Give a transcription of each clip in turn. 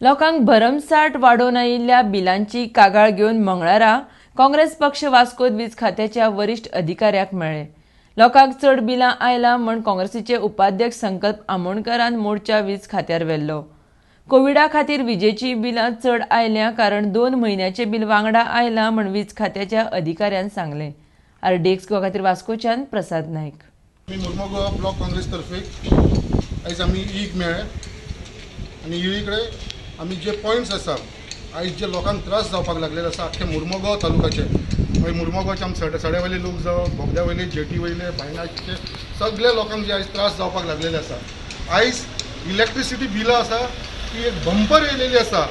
लोकांक भरमसाठ वाडोवन आयिल्ल्या बिलांची कागाळ घेवन मंगळारा काँग्रेस पक्ष वास्कोत वीज खात्याच्या वरिश्ठ अधिकाऱ्याक मेळ्ळे. लोकांक चड बिलां आयलां म्हण काँग्रेसीचे उपाध्यक्ष संकल्प आमोणकरान मोर्चा वीज खात्यार व्हेल्लो. कोविडा खातीर विजेचीं बिलां चड आयल्यां, कारण 2 म्हयन्याचें बील वांगडा आयलां म्हण वीज खात्याच्या अधिकाऱ्यान सांगलें. आरडीएक्स गोवा खातीर वास्कोच्यान प्रसाद नायक. आमी मुर्मो ब्लॉक काँग्रेस तर्फे आयज आमी ईक मेळ्ळे आनी ई कडेन आमी जे पॉयंट्स आसा, आयज जे लोकांक त्रास जावपाक लागलेले आसा आख्खे मुर्मोगांव तालुकाचे, मागीर मुर्मोगांवचे आमचे सड्या वयले लोक जावं, बोगद्या वयले, जेटी वयले, बायणाचे, सगळे लोकांक जे आयज त्रास जावपाक लागलेले आसा. आयज इलेक्ट्रिसिटी बिलां आसा ती एक बंपर येयलेली आसा.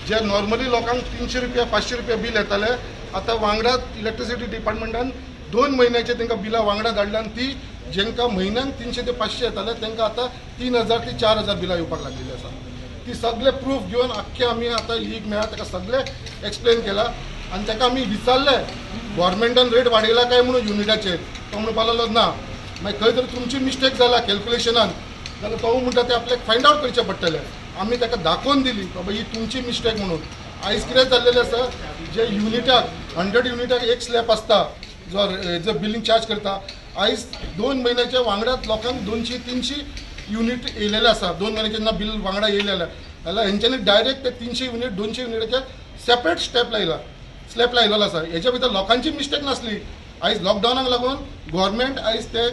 जे नॉर्मली लोकांक 300 रुपया, 500 रुपया बील येताले, आतां वांगडा इलेक्ट्रिसिटी डिपार्टमेंटान 2 म्हयन्याचे तांकां बिलां वांगडा धाडल्या आनी ती जेंकां म्हयन्याक 300 ते 500 येताले, तांकां आतां 3000 ते 4000 बिलां येवपाक लागलेली आसा. ती सगळे प्रूफ घेवन आख्खे आमी आतां ईक मेळ्ळा. ताका सगळे एक्सप्लेन केला आनी ताका आमी विचारलें, गव्हर्मेंटान रेट वाडयला काय म्हणून युनिटाचेर. तो म्हणपाक लागलो ना. मागीर खंय तरी तुमची मिस्टेक जाला कॅल्क्युलेशनान जाल्यार तो म्हणटा ते आपल्याक फायंड आवट करचें पडटलें. आमी ताका दाखोवन दिली, बाबा ही तुमची मिस्टेक म्हणून. आयज कितें जाल्लेलें आसा, जे युनिटाक, 100 युनिटाक एक स्लॅब आसता, जो जो बिलींग चार्ज करता, आयज 2 म्हयन्याच्या वांगडाच लोकांक 200-300 युनिट येयलेले आसा. 2 म्हयन्याचे जेन्ना बील वांगडा येयलेले जाल्यार हेंच्यांनी डायरेक्ट ते 300 युनिट, 200 युनिटाचे सेपरेट स्टेप लायला, स्लॅब लायलेलो आसा. हेच्या भितर लोकांची मिस्टेक नासली. आयज लॉकडावनाक लागून गव्हर्मेंट आयज ते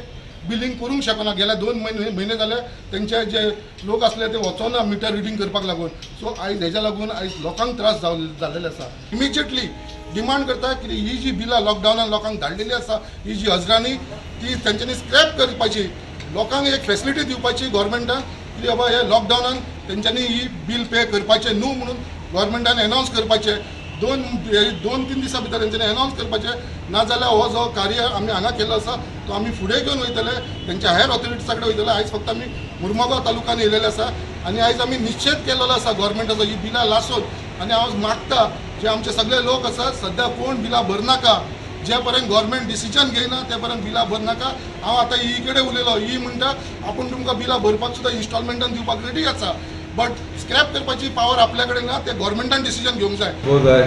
बिलींग करूंक शकना. गेल्या 2 म्हयने म्हयने जाले तेंचे जे लोक आसले ते वचोना मिटर रिडींग करपाक लागून. सो आयज हेज्या लागून आयज लोकांक त्रास जाल्लेले आसा. इमिजिएटली डिमांड करता की ही जी बिलां लॉकडावनान लोकांक धाडलेली आसा, ही जी हजरांनी, ती तेंच्यांनी स्क्रॅप करपाची. लोकांक एक फेसिलिटी दिवपाची गव्हर्मेंटान की बाबा हे लॉकडावनान तेंच्यांनी ही बील पे करपाचें न्हू म्हणून गव्हर्मेंटान एनावन्स करपाचें. 2-3 दिसां भितर तेंच्यांनी एनावन्स करपाचें. नाजाल्यार हो जो कार्य आमी हांगा केल्लो आसा तो आमी फुडें घेवन वयतले, तेंच्या हायर ऑथॉरिटीजा कडेन वयतले. आयज फक्त आमी मुर्मगांव तालुक्यान येयलेले आसा आनी आयज आमी निश्चेत केलेलो आसा गव्हर्मेंटाचो ही बिलां लासून. आनी हांव मागता, जे आमचे सगळे लोक आसा, सद्या कोण बिलां भरनाका. जे पर्यंत गव्हर्मेंट डिसिजन घेयना ते पर्यंत बिलां भरनाका. हांव आतां ई कडेन उलयलो. ई म्हणटा आपूण तुमकां बिलां भरपाक सुद्दां इन्स्टॉलमेंटान दिवपाक रेडी आसा, बट स्क्रॅप करपाची पावर आपल्या कडेन ना. ते गव्हर्मेंटान डिसिजन घेवंक जाय. Suppose I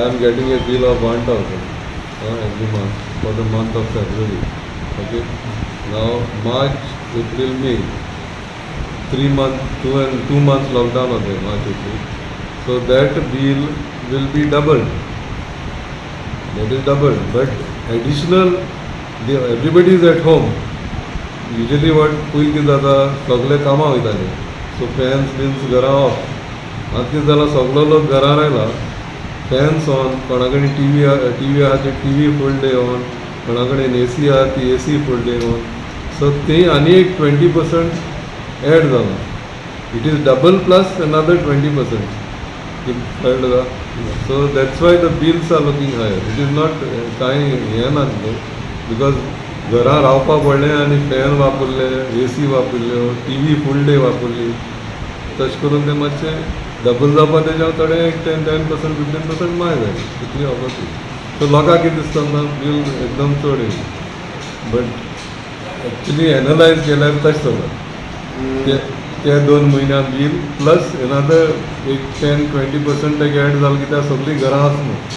am getting a bill of 1000 every month for the month of February. Okay. Now March, April, May, 3 months, 2 and 2 months lockdown was there, March, April. So that bill will be doubled. That is doubled. But additional, everybody is at home. Usually what पयलीं कितें जाता, सगळे कामां वयताले, so fans beans घरा of. आतां कितें जालां, सगलो लोक घरान आयला, फॅन्स ऑन, कोणा कडेन टीव्ही आहा ती टीव्ही फूल डे ऑन, कोणा कडेन एसी आहा ती AC full day on. So ती आनी एक 20% एड जाला. It is double plus another 20%. कळ्ळें तुका? So that's why the bills are looking higher. It is not कांय हें ना because घरा रावपाक पडलें आनी फॅन वापरले, एसी वापरल्यो, टीव्ही फूल डे वापरली, तशें करून तें मातशें डबल जावपा तेज्या थोडें एक 10%, 15% माय जाय तितली जावपाची. सो लोकांक कितें दिसता ना, बील एकदम चड येयलें, बट एक्चुली एनलायज केल्यार तशें जाता. ते ते 2 म्हयन्या बील प्लस एनादर एक 10-20% ताका एड जालें, कित्याक सगळीं घरां आसा न्हू.